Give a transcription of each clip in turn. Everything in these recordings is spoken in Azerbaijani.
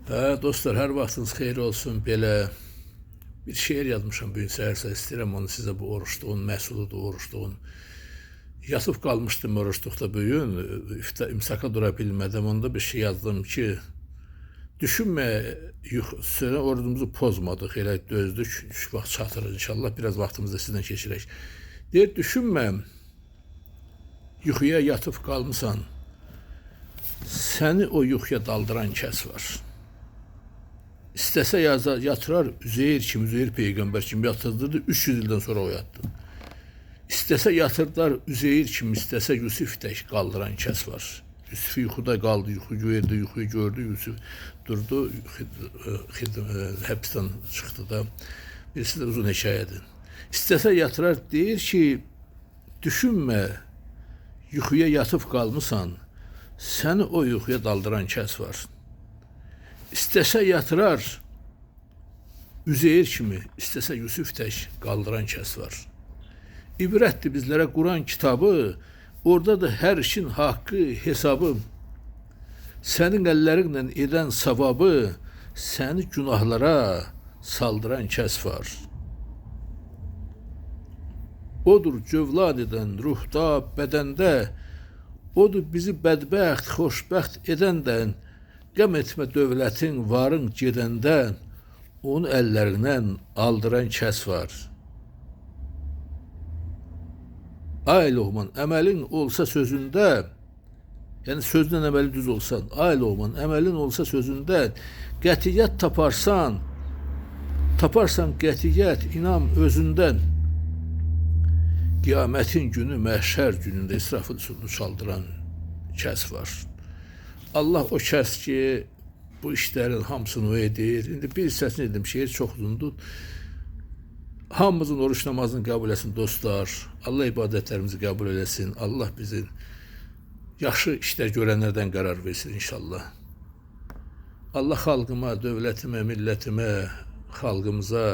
Dostlar, hər vaxtınız xeyir olsun. Belə bir şeir yazmışam bu gün səhər-səhər, istəyirəm onu sizə, bu oruçluğun məhsuludur, oruçluğun. Yatıb qalmışdım oruçluqda bu gün, imsaka dura bilmədim. Onda bir şey yazdım ki, düşünmə, sonra orucumuzu pozmadıq, elə dözdük, vaxt çatır inşallah, biraz vaxtımızı da sizdən keçirək. Deyir, düşünmə, yuxuya yatıb qalmısan, səni o yuxuya daldıran kəs var. İstəsə yatırar Üzeyir kimi, Üzeyir peyğəmbər kimi yatırdırdı, 300 ildən sonra oyatdı. İstəsə yatırdılar Üzeyir kimi, istəsə Yusif tək qaldıran kəs var. Yusif yuxuda qaldı, yuxu gördü, yuxuyu gördü, Yusif durdu, həbsdən çıxdı da. Birisi də uzun hekayədir. İstəsə yatırar, deyir ki, düşünmə, yuxuya yatıb qalmısan, səni o yuxuya daldıran kəs var. İstəsə yatırar Üzeyir kimi, istəsə Yusif tək qaldıran kəs var. İbrətdir bizlərə Quran kitabı, orada da hər işin haqqı, hesabı, sənin əllərinlə edən savabı, səni günahlara saldıran kəs var. Odur cövlan edən ruhda, bədəndə, odur bizi bədbəxt, xoşbəxt edəndən, qəm etmə dövlətin, varın gedəndə, onu əllərindən aldıran kəs var. Ay Loğman, əməlin olsa sözündə, yəni sözlə əməli düz olsan, ay Loğman, əməlin olsa sözündə, qətiyyət taparsan, taparsan qətiyyət, inam özündən. Qiyamətin günü, məhşər günündə İsrafil surunu çaldıran kəs var. Allah o kəs ki, bu işlərin hamısını o edir. İndi bir hissəsini dedim, şeir çox uzundur. Hamımızın oruç namazını qəbul etsin dostlar. Allah ibadətlərimizi qəbul eləsin. Allah bizi yaxşı işlər görənlərdən qərar versin inşallah. Allah xalqıma, dövlətimə, millətimə, xalqımıza,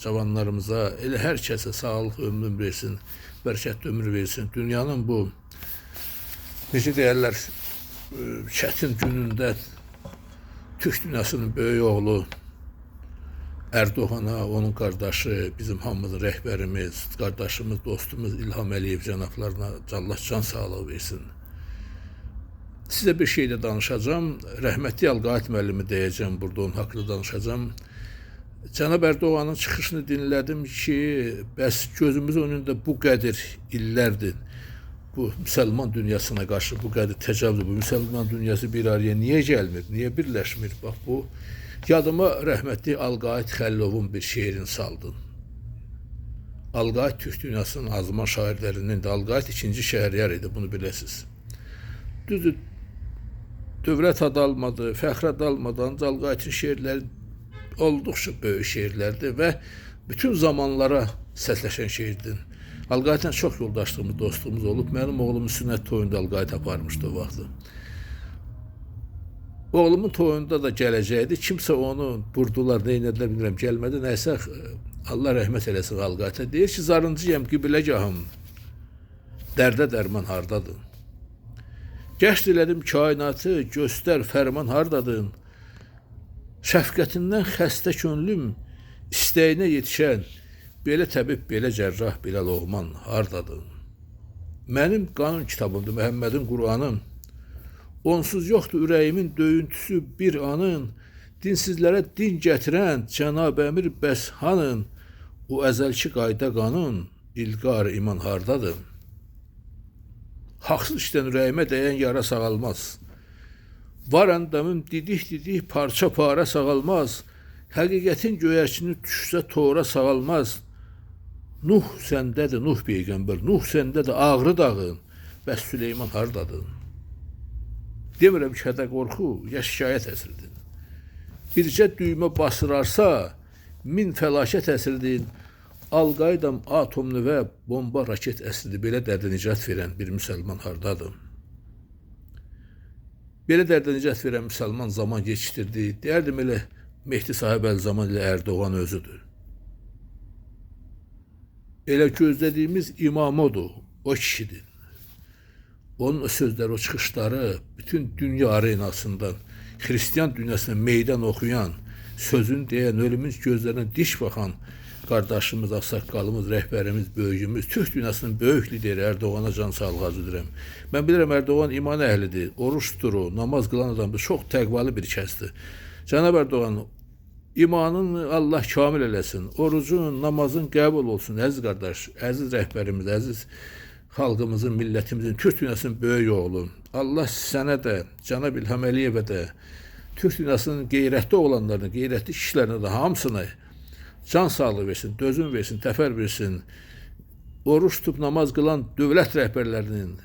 cavanlarımıza, elə hər kəsə sağlıq ömrün versin, bərəkətli ömür versin. Dünyanın bu, necə deyərlər, çətin günündə Türk dünyasının böyük oğlu Erdoğan'a, onun qardaşı, bizim hamımızın rəhbərimiz, qardaşımız, dostumuz İlham Əliyev cənablarına Allah can sağlığı versin. Sizə bir şey də danışacağam. Rəhmətli Alqayt müəllimi deyəcəm, burada onun haqqında danışacağam. Cənab Erdoğan'ın çıxışını dinlədim ki, bəs gözümüzün önündə bu qədər illərdir. Bu müsəlman dünyasına qarşı bu qədər təcavüz, bu müsəlman dünyası bir araya niyə gəlmir, niyə birləşmir? Bax bu, yadıma rəhmətli Alqayt Xəlilovun bir şeirini saldım. Alqayt Türk dünyasının azman şairlərindən də, Alqayt ikinci şəhəryar idi, bunu biləsiniz. Düzdür, dövlət adı almadı, fəxr adı almadı, ancaq Alqaytın şeirləri olduqca böyük şeirlərdir və bütün zamanlara səsləşən şeirdir. Alqaytla çox yoldaşlığımız, dostluğumuz olub. Mənim oğlumun sünnət toyunda Alqayt aparmışdı o vaxtı. Oğlumun toyunda da gələcəkdi. Kimsə onu vurdular, nə elədilər bilmirəm, gəlmədi. Nəysə, Allah rəhmət eləsin Alqayta. Deyir ki, zarıncıyam, qibləgahım, dərdə dərman hardadır? Gəşd elədim kainatı, göstər fərman hardadır? Şəfqətindən xəstə könlüm, istəyinə yetişən, belə təbib, belə cərrah, belə Loğman hardadır? Mənim qanun kitabımdır, Məhəmmədin Qur'anı. Onsuz yoxdur ürəyimin döyüntüsü bir anın. Dinsizlərə din gətirən Cənab Əmir bəs hanın? O əzəlki qayda qanun, ilqar iman hardadır? Haqsız işdən ürəyimə dəyən yara sağalmaz. Var əndəmim didik-didik parça-para sağalmaz. Həqiqətin göyərçini düşsə tora sağalmaz. Nuh səndədir, Nuh peyğəmbər, Nuh səndədir Ağrı dağın. Bəs Süleyman hardadır? Demirəm ki, hədə qorxu, ya şikayət əsridir. Bircə düymə basırarsa, min fəlakət əsridir. Al-Qaidam atom nüvə, bomba, raket əsridir. Belə dərdə nicat verən bir müsəlman hardadır? Belə dərdə nicat verən müsəlman zaman yetişdirdi. Deyərdim elə Mehdi Sahib Əl-Zaman ilə Erdoğan özüdür. Elə gözlədiyimiz imam odur, o kişidir. Onun o sözləri, o çıxışları bütün dünya arenasından xristian dünyasına meydan oxuyan, sözünü deyən, ölümün gözlərinə diş baxan qardaşımız, ağsaqqalımız, rəhbərimiz, böyüyümüz, Türk dünyasının böyük lideri Erdoğana can sağlığı arzu edirəm. Mən bilirəm Erdoğan iman əhlidir, oruç tutur o, namaz qılan adamdır, çox təqvalı bir kəsdir. Cənab Erdoğan, imanın Allah kamil eləsin, orucun, namazın qəbul olsun, əziz qardaş, əziz rəhbərimiz, əziz xalqımızın, millətimizin, Türk dünyasının böyük oğlu. Allah sənə də, cənab İlham Əliyevə də, Türk dünyasının qeyrətli oğlanlarına, qeyrətli kişilərinə də hamısına can sağlığı versin, dözüm versin, təfər versin. Oruç tutub namaz qılan dövlət rəhbərlərinin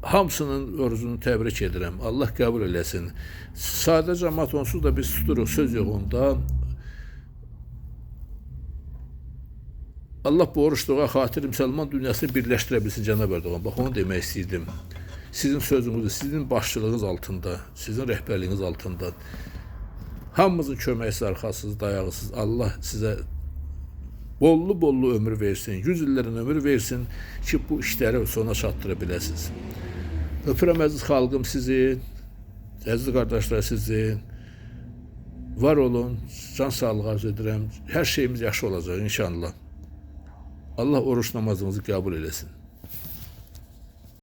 hamısının orucunu təbrik edirəm. Allah qəbul eləsin. Sadə cəmaət onsuz da biz tuturuq, söz yox onda. Allah bu oruçluğa xatir müsəlman dünyasını birləşdirə bilsin cənab Erdoğan. Bax, onu demək istəyirdim. Sizin sözünüzü, sizin başçılığınız altında, sizin rəhbərliyiniz altında hamımızın köməksiz, arxasız, dayağısız Allah sizə bollu-bollu ömür versin, 100 illərin ömür versin ki, bu işləri sona çatdıra biləsiniz. Öpürəm əziz xalqım sizi, əziz qardaşlar sizi. Var olun, can sağlığı arzu edirəm. Hər şeyimiz yaxşı olacaq inşallah. Allah oruç namazımızı qəbul eləsin.